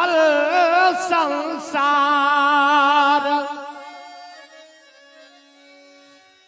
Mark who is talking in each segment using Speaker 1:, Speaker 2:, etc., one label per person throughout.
Speaker 1: बसल संसार।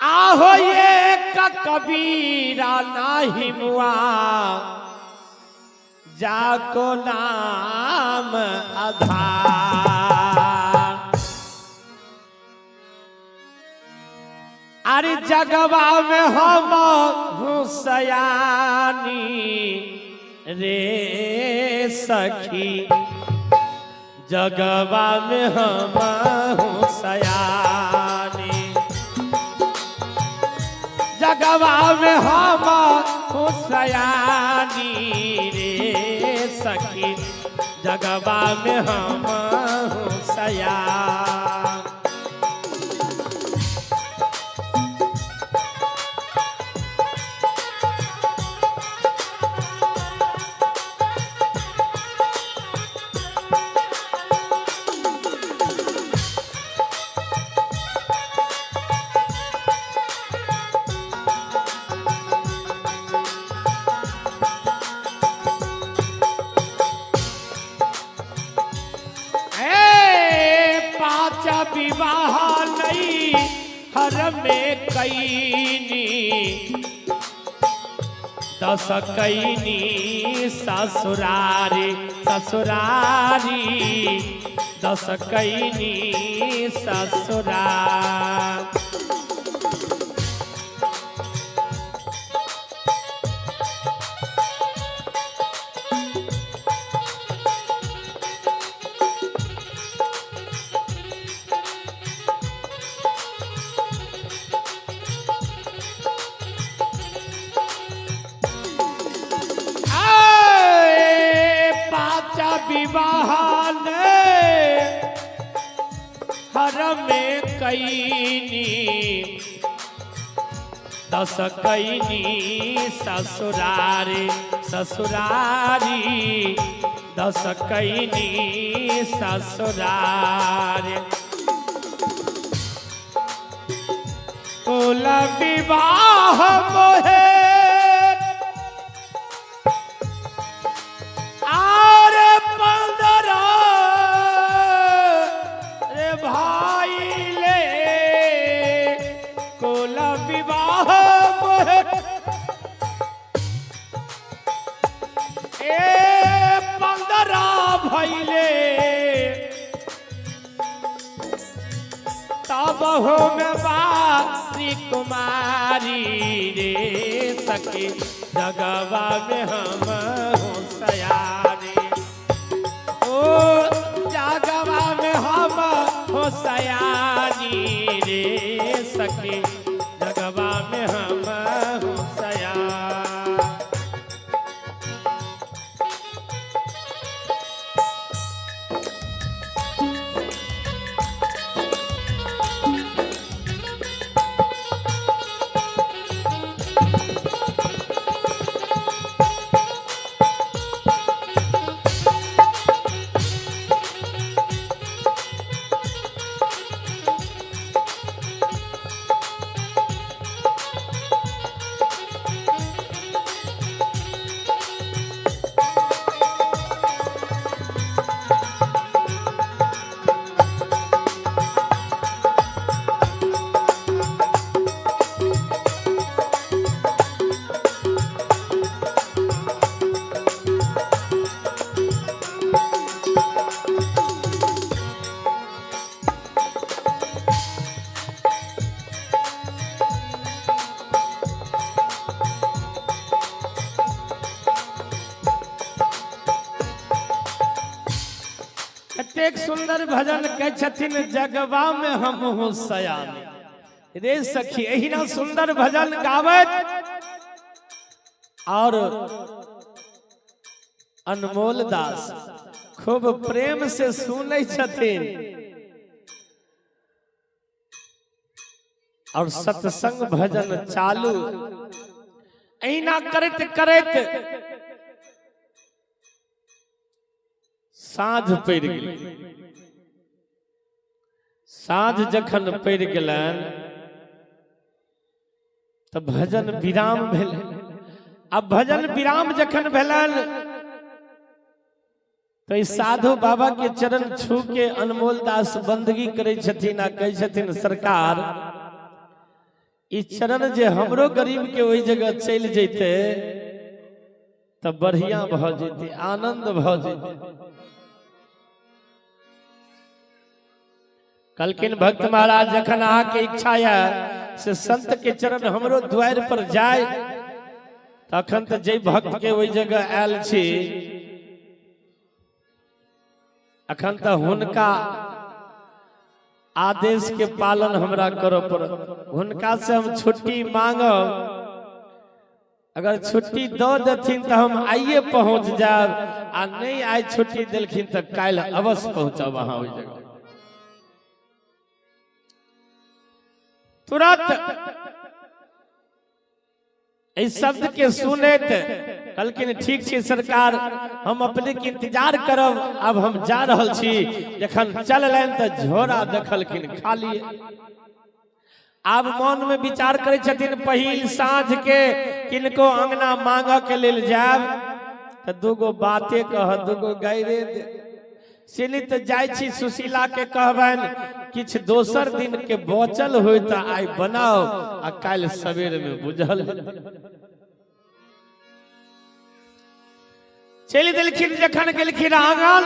Speaker 1: आहो एक कबीरा नाही मुआ जाको नाम आधार। अरे जगवा में हम हुसयानी रे सखी, जगवा में हम हुसयानी, जगवा में हम हुसयानी रे सखी, जगवा में हम हुसयानी। ए पाँच विवाह नहीं हर में कैनी, 10 कैनी ससुरारी ससुरारी, 10 कैनी ससुरार। आए पाँच विवाह ने हर में कैनी, 10 कैनी ससुरारी ससुरारी, 10 कैनी ससुरारी। कुल विवाह मोहे आर 15 रे भाई ले, कुल विवाह मोहे ए 15 भैले, तब हो में बारी कुमारी रे सखी, जगवा में हम होशियारी। ओ जगवा में हम होशियारी रे सखी, जगवा में हम होशियार। कतेक सुंदर भजन कहै छथिन जगवा में हम हो सयानी रे सखी। एहिना सुंदर भजन गावत और अनमोल दास खूब प्रेम से सुनै छथिन और सत्संग भजन चालू। एहिना करैत करैत साँझ पड़ि गेल। साँझ जखन पड़ि गेलनि तऽ भजन विराम भेल। आ भजन विराम जखन भेलनि तो ई साधु बाबा के चरण छू के अनमोल दास बंदगी करै छथिन आ कहै छथिन, सरकार, ई चरण जे हमरो गरीब के ओहि जगह चलि जैते तऽ बढ़िया भऽ जैते, आनंद भऽ जैते। कहलखिन, भक्त महाराज, जखन अहाँके इच्छा यऽ से संत के चरण हमरो द्वार पर जाय, तखन तऽ जे भक्त के ओहि जगह आयल छी, अखन तऽ हुनका आदेश के पालन हमरा करऽ पड़त। हुनका से हम छुट्टी मांगब। अगर छुट्टी दऽ देथिन तऽ हम आइए पहुंच जायब, आ नहि आइ छुट्टी देलखिन तऽ काल्हि अवश्य पहुंचब अहाँ ओहि जगह। तुरंत एहि शब्द के सुनैत कहलखिन, ठीक छै सरकार, हम अपने के इंतजार करब, अब हम जा रहल छी। जखन चललनि तऽ झोरा देखलखिन खाली। आब मन में विचार करै छथिन, पहिल साँझ के किनको अंगना मांगऽ के लेल जायब तऽ दूगो बाते कह, दूगो गाइरे दे। से नहि तऽ जाइ छी सुशीला के कहबनि, किछु दोसर दिन के बचल होय तऽ आइ बनाओ आ काल्हि सवेर में बुझल। चलि देलखिन। जखन गेलखिन आंगन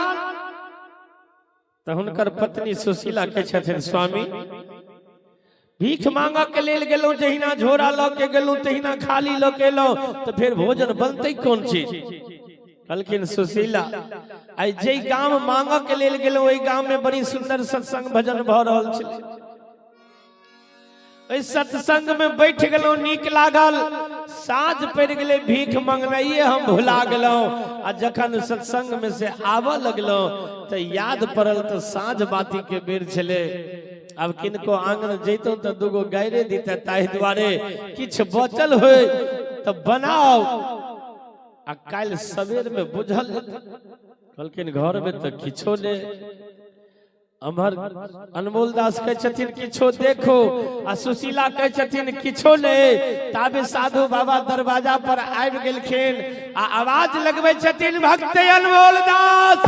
Speaker 1: तऽ हुनकर पत्नी सुशीला कहै छथिन, स्वामी, भीख मांगऽ के लेल गेलहुँ, जहिना झोरा लऽ के गेलहुँ तहिना खाली लऽ के एलहुँ, तऽ फेर भोजन बनतै कोन चीज? कहलखिन, सुशीला, आइ जाहि गाम मांगऽ के लेल गेलहुँ, ओहि गाम में बड़ी सुंदर सत्संग भजन भऽ रहल छलै। ओहि सत्संग में बैठ गेलहुँ, नीक लागल। साँझ पड़ि गेलै, भीख मंगनाइए हम भुला गेलहुँ। आ जखन सत्संग में से आबऽ लगलहुँ तऽ याद पड़ल, तऽ साँझ बाती के बेर छलै। आब किनको आंगन जैतहुँ तऽ दूगो गाइरे दिते, ताहि दुआरे किछु बचल होय तऽ बनाउ आ काल्हि सवेर में बुझल जेतै। कहलखिन, घर में तऽ किछो नहि। अमर अनमोल दास कहै छथिन, किछो देखो। आ सुशीला कहै छथिन, किछो नहि। ताबे साधु बाबा दरवाजा पर आबि गेलखिन आ आवाज लगबै छथिन, भक्त अनमोल दास!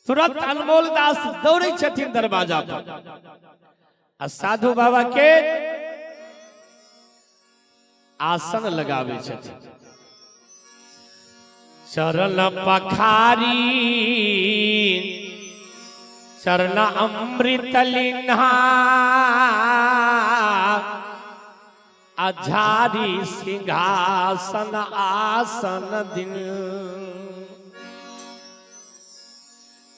Speaker 1: तुरंत अनमोल दास दौड़ै छथिन दरवाजा पर आ साधु बाबा के आसन लगाबै छथिन। चरण पखारी चरण अमृत लिन्हा, अझारी सिंहासन आसन दिन।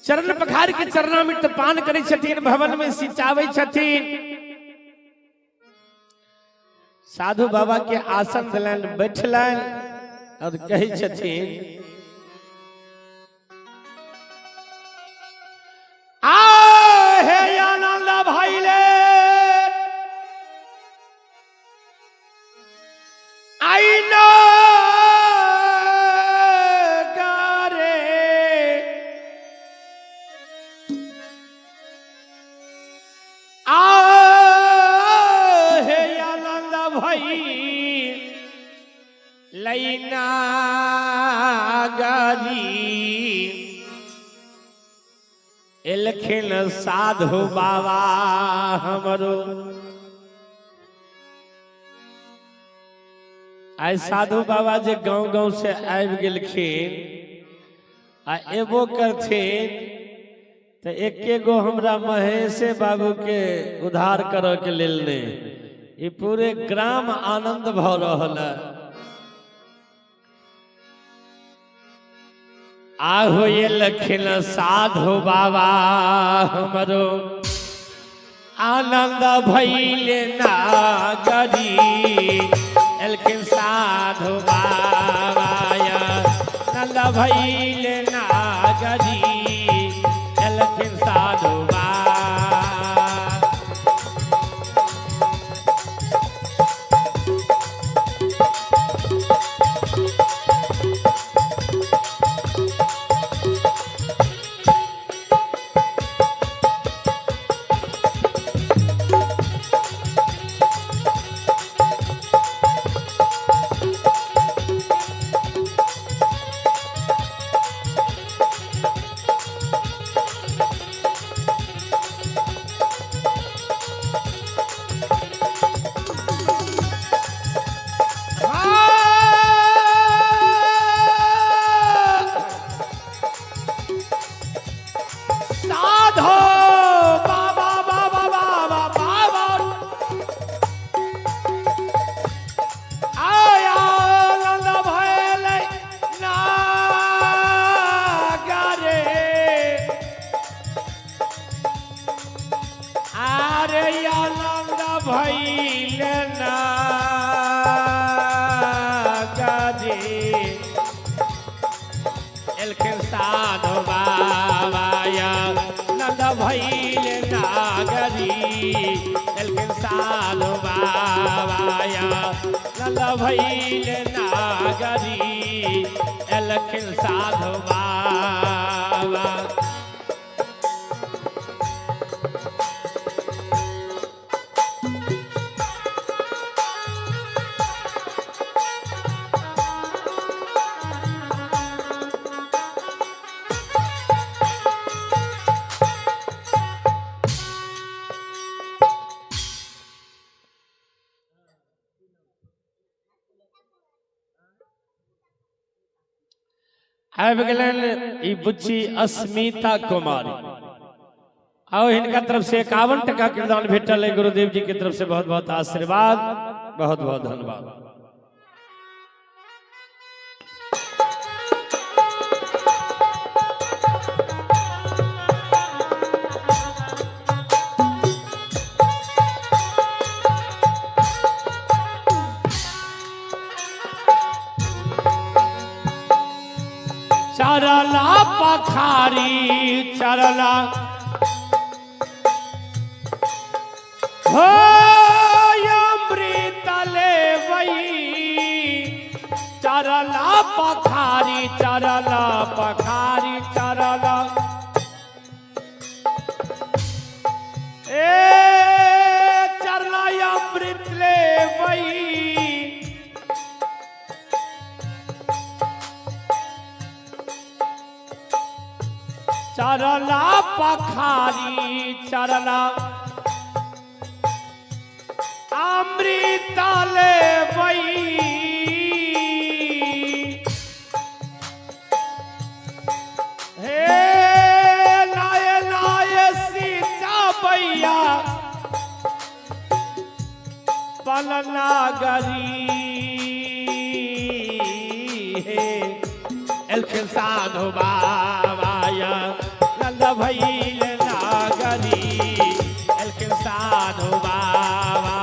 Speaker 1: चरण पखार के चरणामृत पान करै छथिन, भवन में सिंचाबै छथिन। साधु बाबा के आसन दिलनि, बैठलनि और कहै छथिन, आ हे आनंद भइले आइनो गारे, आ हे आनंद भई लैना गारी, एलखिन साधु बाबा हमरो। आइ साधु बाबा जे गांव गांव से आबि गेलखिन आ एबो करथिन तऽ एके गो हमरा महेशे बाबू के उद्धार करऽ के लेल नहि, ई पूरे ग्राम आनंद भऽ रहल है। आहो एलखिन साधु बाबा हमरो, आनंद भैले नागरी, एलखिन साधु बाबा, आनंद भैले नागरी, एलखिन साधु बाबा। भइल नागरी। एलखिन साधु बाबा नंद भइल नागरी। एलखिन साधु बाबा नंद भइल नागरी। एलखिन साधु बाबा। आबि गेलनि ई बुच्ची अस्मिता कुमारी। आओ हिनका तरफ से 51 टका के दान भेटल है। गुरुदेव जी के तरफ से बहुत बहुत आशीर्वाद, बहुत बहुत धन्यवाद। चरला पखारी चरला हो अमृत लेवई। चरला पखारी चरला पखारी चरला ए चरला अमृत लेवई। चरला पखारी चरला अमृत लेवई। हे लाय लाय सीता बैया पलनागरी। हे एलखिन साधु बाबा नंद भइल नागरी। एलखिन साधु बाबा।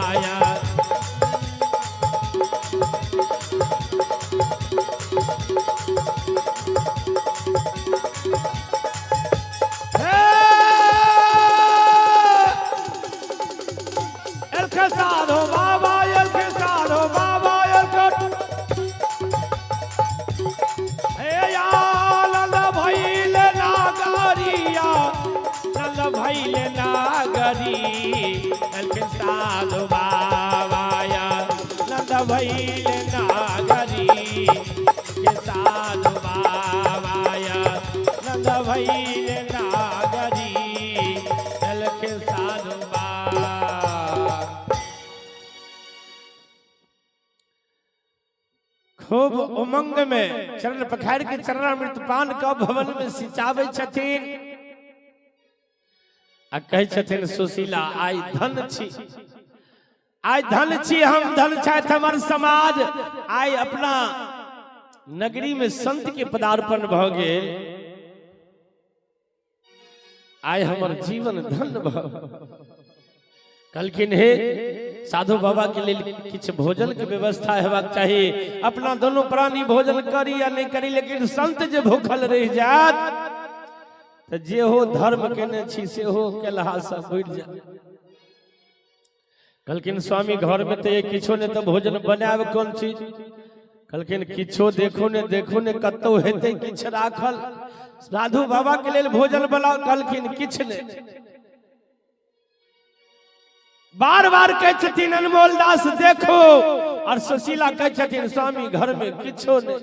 Speaker 1: हे एलखिन साधु बाबा एलखिन साधु बाबा एलखिन हे नंद भइल नागरिया नंद भइल नागरी। एलखिन साधु बाबा नंद भइल नागरी। के साधु बाबा नंद भइल नागरी। एलखिन साधु बाबा। खूब उमंग में चरण पखार के चरणामृत पान क भवन में सिंचाबै छथिन आ कहै छथिन सुशीला आइ धन छी, आइ धन छी हम, धन छथि हमर समाज। आइ अपना नगरी में संत के पदार्पण भ गेल, आइ हमर जीवन धन भ। कहलखिन हे साधु बाबा के लेल किछु भोजन के व्यवस्था हेबाक चाही। अपना दोनों प्राणी भोजन करी या नहीं करी, लेकिन संत जे भूखल रहि जात तऽ जे हो धर्म केने छी से हो केलहा से बुझि जात। कहलखिन स्वामी घर में तऽ किछो नहि तऽ भोजन बनायब कोन चीज? कहलखिन किछो देखू ने, देखू ने कतौ हेतै किछु राखल, साधु बाबा के लेल भोजन बनाओ। कहलखिन किछु नहि। बार बार कहै छथिन अनमोल दास देखो, और सुशीला कहै छथिन स्वामी घर में किछो नहि।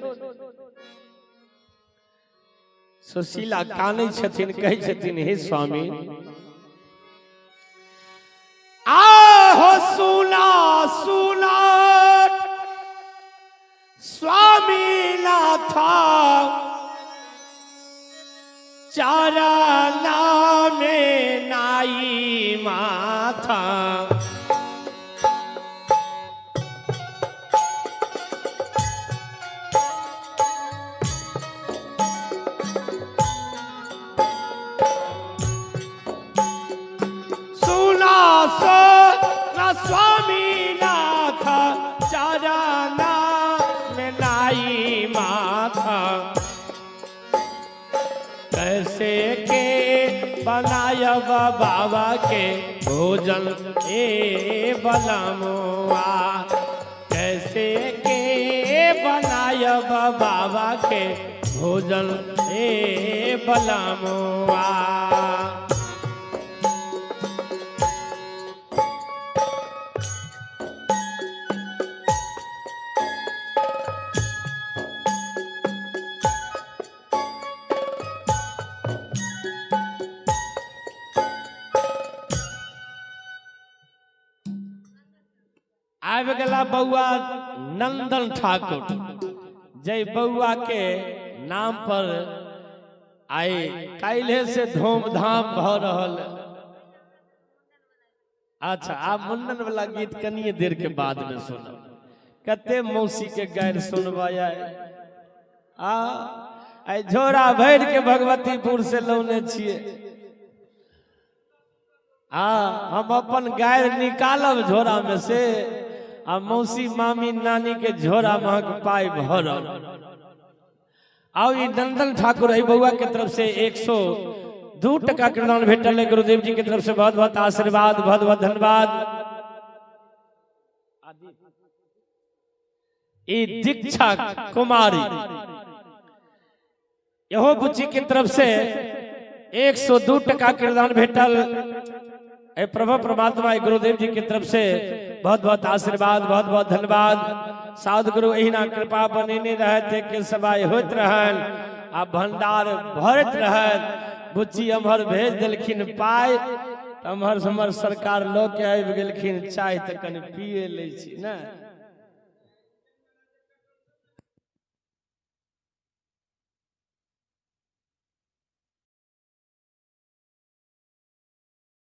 Speaker 1: सुशीला कानै छथिन, कहै छथिन हे स्वामी आहो सुना सुना स्वामी नाथा चरना में नाई माथा। सुना सो ना स्वामी कैसे के बनायब बाबा के भोजन ए बलमुआ, कैसे के बनायब बाबा के भोजन ए बलमुआ। आबि गेला बौआ नंदन ठाकुर, जय बौआ के नाम पर आइ काल्हे से धूमधाम भऽ रहल। अच्छा, आब मुंडन वाला गीत कनिए देर के बाद में सुनब। कते मौसी के गारि सुनबै आइ? आ आइ झोरा भरि के भगवतीपुर से लौने छियै। आ हम अपन गारि निकालब झोरा में से, आ मौसी मामी नानी के झोरा महक पाई भरब। आओ ई नंदन ठाकुर एहि बउआ के तरफ से 102 टका के दान भेटल है। गुरुदेव जी के तरफ से बहुत बहुत आशीर्वाद, बहुत बहुत धन्यवाद। ई दीक्षा कुमारी इहो बुच्ची के तरफ से 102 टका के दान भेटल। ए प्रभु परमात्मा गुरुदेव जी के तरफ से बहुत बहुत आशीर्वाद, बहुत बहुत धन्यवाद। साधु गुरु एहिना कृपा बनेने रहत के सबाई होइत रहन आ भंडार भरत रहन। बुच्ची अमहर भेज देलखिन पाइ, अमहर हमर सरकार लऽ के आबि गेलखिन चाय, तऽ कनि पिए लै छी ने।